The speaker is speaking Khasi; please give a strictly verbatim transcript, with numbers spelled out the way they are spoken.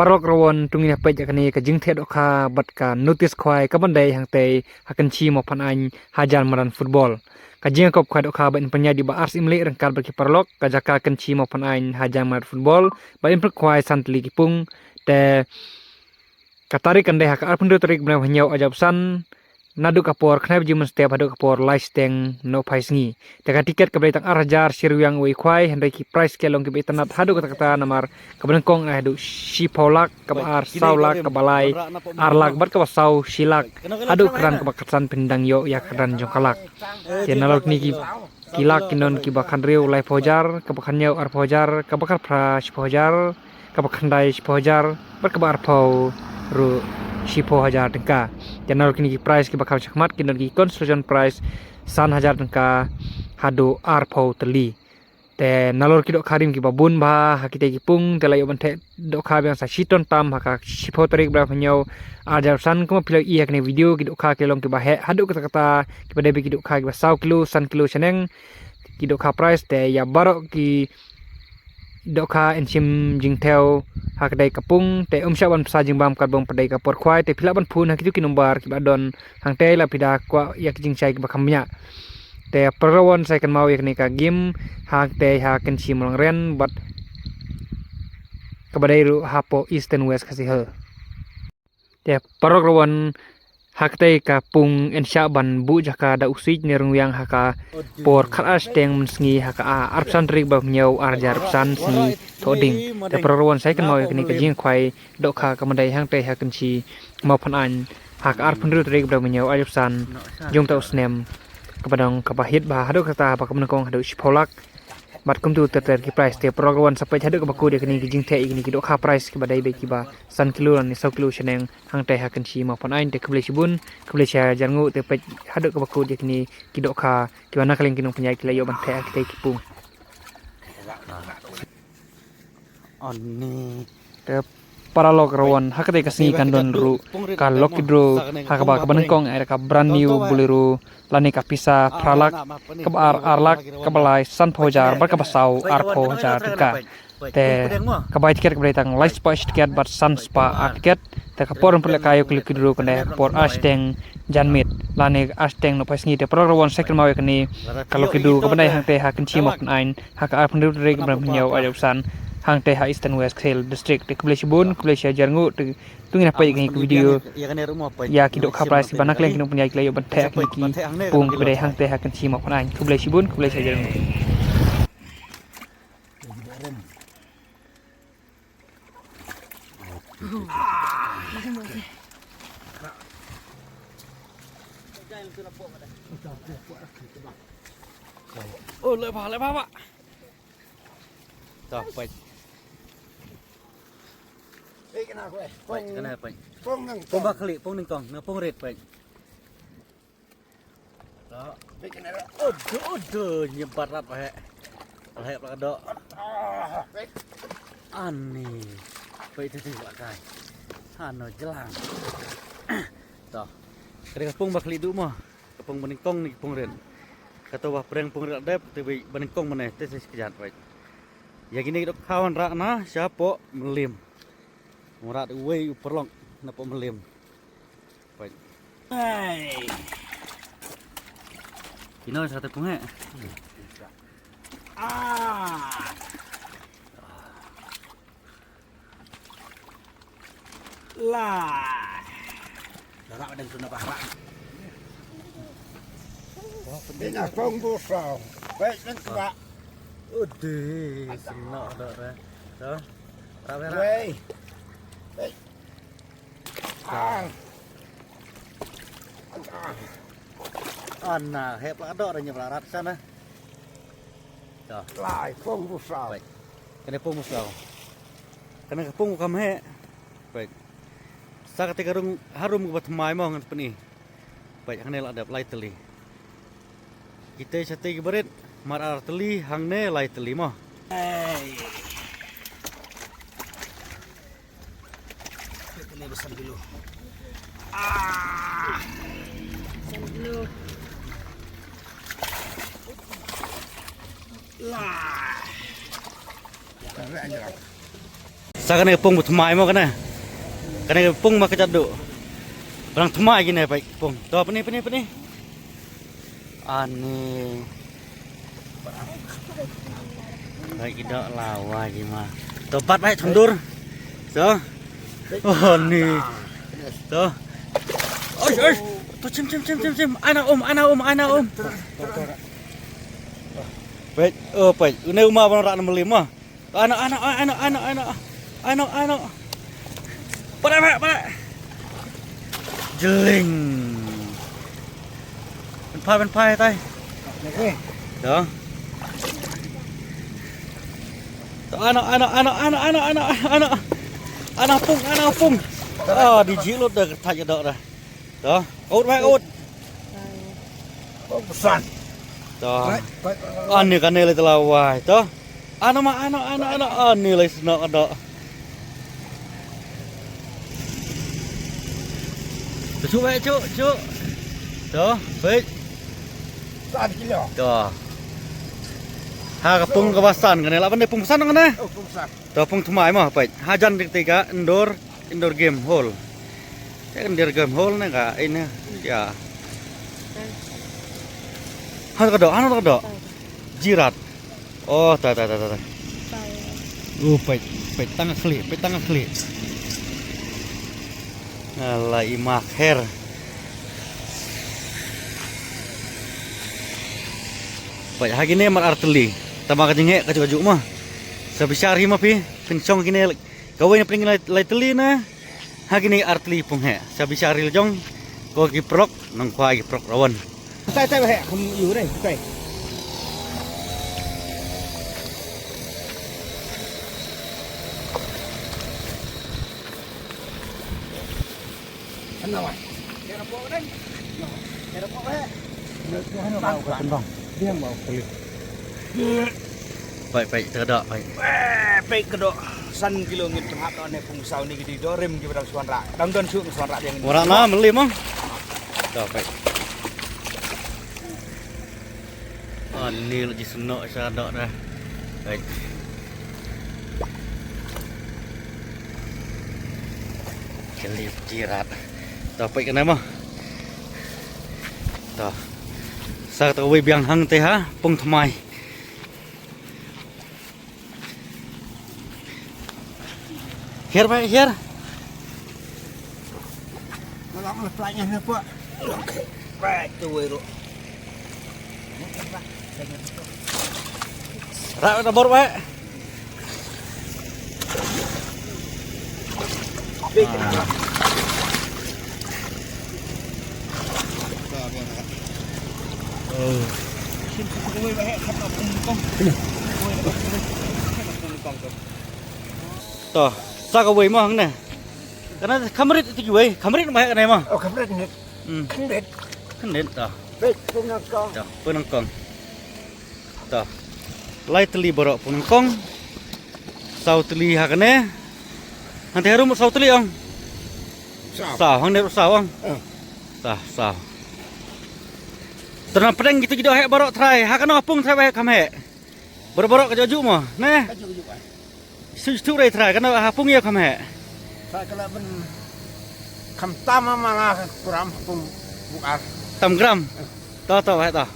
Paralok rawon, to ngin ïa peit ïa kane ka jingtheh dohkha bad ka notice khwai kaban dei hangtei ha Kynshi Mawphanaiñ hajan madan football. Ka jingkop khwai dohkha ba yn pynïaid ïa ba ar siem leh ryngkat bad ki paralok, ka jaka Kynshi Mawphanaiñ hajan madan football, ba yn pynkhwai san tylli ki pung. Te ka tarik kan dei ha ka arphew hynriew tarik bnai ba hynñiew arhajar arphew san, naduh ka por khyndai baje mynstep haduh ka por lai shiteng nohphai sngi. Te ka tiket kaba dei tang ar hajar shi ryngwiang uwei u khwai, hynrei ki prize ki long kiba itynnad haduh katta katta namar kaba nyngkong ai haduh shiphew lak, kaba ar saw lak, kaba lai ar lak bad kaba saw shi lak. Haduh kyrdan kaba khatsan phin dang ïoh ïa ka kyrdan jong ka lak. Te nalor kine ki, ki lak kin don kiba khathynriew laiphew hajar, kaba khathynñiew arphew hajar, kaba khatphra shiphew hajar, kaba khyndai shiphew hajar bad kaba arphew ruh shiphew hajar tyngka. Te nalor kine ki prize kiba kham shakhmat kin don ki consolation prize san hajar tyngka haduh arphew tylli. Te nalor ki dohkha rim kiba bun bha ha kitei ki pung, te la ïoh ban theh dohkha biang sa shi ton tam ha ka shiphew tarik bnai ba hynñiew arhajar arphew san. Kumba phi la ïohi ha kane ka video, ki dohkha ki long kiba heh haduh katta katta, kiba dei beit ki dohkha kiba saw kilo, san kilo shaneng ki dohkha prize. Te ïa baroh ki dohkha yn shim jingthew ha katei ka pung, te ym shah ban bsa jingbam katba ym pat dei ka por khwai. Te phi lah ban phone ha kito ki number kiba don hangtei lada phi da kwah ïa ki jingshai kiba kham bniah. Te paralok rawon, sa ïa kynmaw ïa kane ka game hangtei ha Kynshi Mawlangren bad kaba dei ruh hapoh Eastern West Khasi Hills. Te paralok rawon, ha katei ka pung yn shah ban buh jaka da u siej ne ryngwiang ha ka por khatar shiteng mynsngi ha ka arphew san tarik bnai ba hynñiew arhajar arphew san, sngi Thohdieng. Te paralok rawon, sa ïa kynmaw ïa kane ka jingkhwai dohkha kaban dei hangtei ha Kynshi Mawphanaiñ ha ka arphew hynriew tarik bnai ba hynñiew arhajar arphew san jong uta u snem, kaba dang kaba hit bha haduh katta, ba kaba nyngkong haduh shiphew lak. Bad kumtu ter ter ki prize. Te paralok rawon, sa peit haduh kaba kut ïa kine ki jingtheh ïa kine ki dohkha prize kiba dei beit kiba san kilo lane saw kilo shaneng hangtei ha Kynshi Mawphanaiñ. Te khublei shibun, khublei shihajar nguh. Te peit haduh kaba kut ïa kine ki dohkha kiba na ka liang ki nongpynïaid ki la ïoh ban theh ha kitei ki pung. Ani. Te paralok rawon, ha katei ka sngi kan don ruh ka lucky draw ha kaba kaba nyngkong ai da ka brand new Bolero lane ka pisa phra lak, kaba ar ar lak, kaba lai sanphew hajar bad kaba saw arphew hajar tyngka. Te ka bai tiket kaba dei tang lai spah shi tiket bad san spah ar tiket. Te ka por ban pynlehkai ïa ka lucky draw kan dei ha ka por ar shiteng janmiet lane ar shiteng nohphai sngi. Te paralok rawon, sa ïa kynmaw ïa kane ka lucky draw kaban dei hangtei ha Kynshi Mawphanaiñ ha ka arphew hynriew tarik bnai ba hynñiew arhajar arphew san hangtei ha Eastern West Khasi Hills District. Te khublei shibun, khublei shihajar nguh. Te to ngin ïa peit ïa kane ka video ïa ki dohkha prize kiba na ka liang ki nongpynïaid ki la ïoh ban theh ha kine ki pung kiba dei hangtei ha Kynshi Mawphanaiñ. Khublei shibun, khublei shihajar nguh. Oh, leh bha, leh bha, bha. Tah, peit. Peit kane, peit. Peit kane, peit. Pung nyngkong. Pung ba khlieh, pung nyngkong, na pung rit, peit. Tah, peit kane. Aduh, aduh, nyem barat ba heh. Ba heh ba ka doh. Ah, peit. Ani. Peit tu tu ba kai. Hano jlang. Tah. Kane ka pung ba khlieh duh mo. Ka pung ba nyngkong ne ka pung rit. Kato ba pyrshang pung rit la dep, te ba nyngkong mane, te sa kjat, peit. Ïa kine ki dohkha wanrah na shapoh Mylliem. Wanrah da uwei u paralok napoh Mylliem. Peit. Hai. Kino sa te pung heh. Ah. Lai. Dah rak dang kena bah rak. Ina kong busau. Baik nang kebak. Udi, senok dah dah. Dah. Rak rak. Wei. Baik. Ah. Ana, heh pla dok dah nyep larat sana. Dah. Lai pong busau. Baik. Kane pung musaw. Kane ka pung kam heh. Peit. Sa kate ka rung harum ka ba thymmai mo ngan pyni. Peit hangne la dep lai tylli. Kita sa te ki barit mar ar tylli hangne lai tylli mo. Hey. Peit kane ba san kilo. Ah. San kilo. Lah. Kare aja. Sa kane ka pung ba thymmai mo kane. Kane ka pung ma ka jadu. Ba dang thymmai kine peit ka pung. To pyni pyni pyni. Ani. Peit ki doh lawa ki ma. To bat peit thundur. To. Oh ni. To. Oish oish. To chim chim chim chim chim. Ana um ana um ana um. Peit, oh peit. Une u ma ban rah na meli ma. Ano ano ano ano ano. Ano ano. Pada pada pada. Jeling. Ban phai ban phai tai. To. To ano ano ano ano ano ano ano. Ano pung ano pung. Ah di jilut dah kertas jedok dah. To. Out mai out. Pung pesan. To. Ani kane le telawai to. Ano ma ano ano ano ani le sno do. Chu wei chu chu. To, wei. Satu kilo. To. Ha ka pung ka basan kane la ban pung pesan kane. Oh, pung pesan. To pung thymmai mo peit. Hajan tik tik ka indoor indoor game hall. Te indoor game hall ne ka ine ya. Han ka do, han ka do. Jirat. Oh, ta ta ta ta. Oh, peit peit tang khli, peit tang khli. Ala i mak her. Peit ha kine mar artylli. Tama ka jingeh ka ju ka ju ma. Sa bishar hi ma phi, phin shong kine. Kawei na pdeng lai, lai tylli na. Ha kine artylli pung he. Sa bishar ri la jong. Ko ki prok, nang khwai ki prok rawan. Tai tai he, kum yu re, tai. Ano wa? Kira po ren. Kira po he. Ano wa ka tendang. Dia mau kali. Peit peit ka doh peit. Peit ka doh. San kilo ngit hap ne pung saw ni ki di dorim ki badang suan ra. Dang don su suan ra dia. Ora na meli mo. Doh peit. Ani la ji sno sa doh dah. Peit. Kelip jirat. Doh peit kane mo. Doh. Sa ta wei biang hang te ha pung thymmai. Hiar ba hiar. Malam lepas nya ne pak. Baik tu wei ru. Rak ta bor ba. To, sa kawei mo hangne. Kana khamrit ti kiwei, khamrit mo hangne mo. Oh, khamrit ni. Hmm. Khamrit. Khamrit to. Baik, pung nyngkong. To, pung nyngkong. To. Lai tylli baroh pung nyngkong. Saw tylli ha kane. Hangta harum saw tylli ong. Saw. Saw, hangne saw ong. Eh. Saw, saw. Tang pdeng kita kita heh baroh trai. Ha kano pung trai heh kham heh. Baroh baroh ka juh juh mo. Ne. Ka juh juh ai. Su tu rai trai kano ha pung ïa kham heh. Sa kala ben kham tam ma la gram pung buar. Tam gram. To to heh to.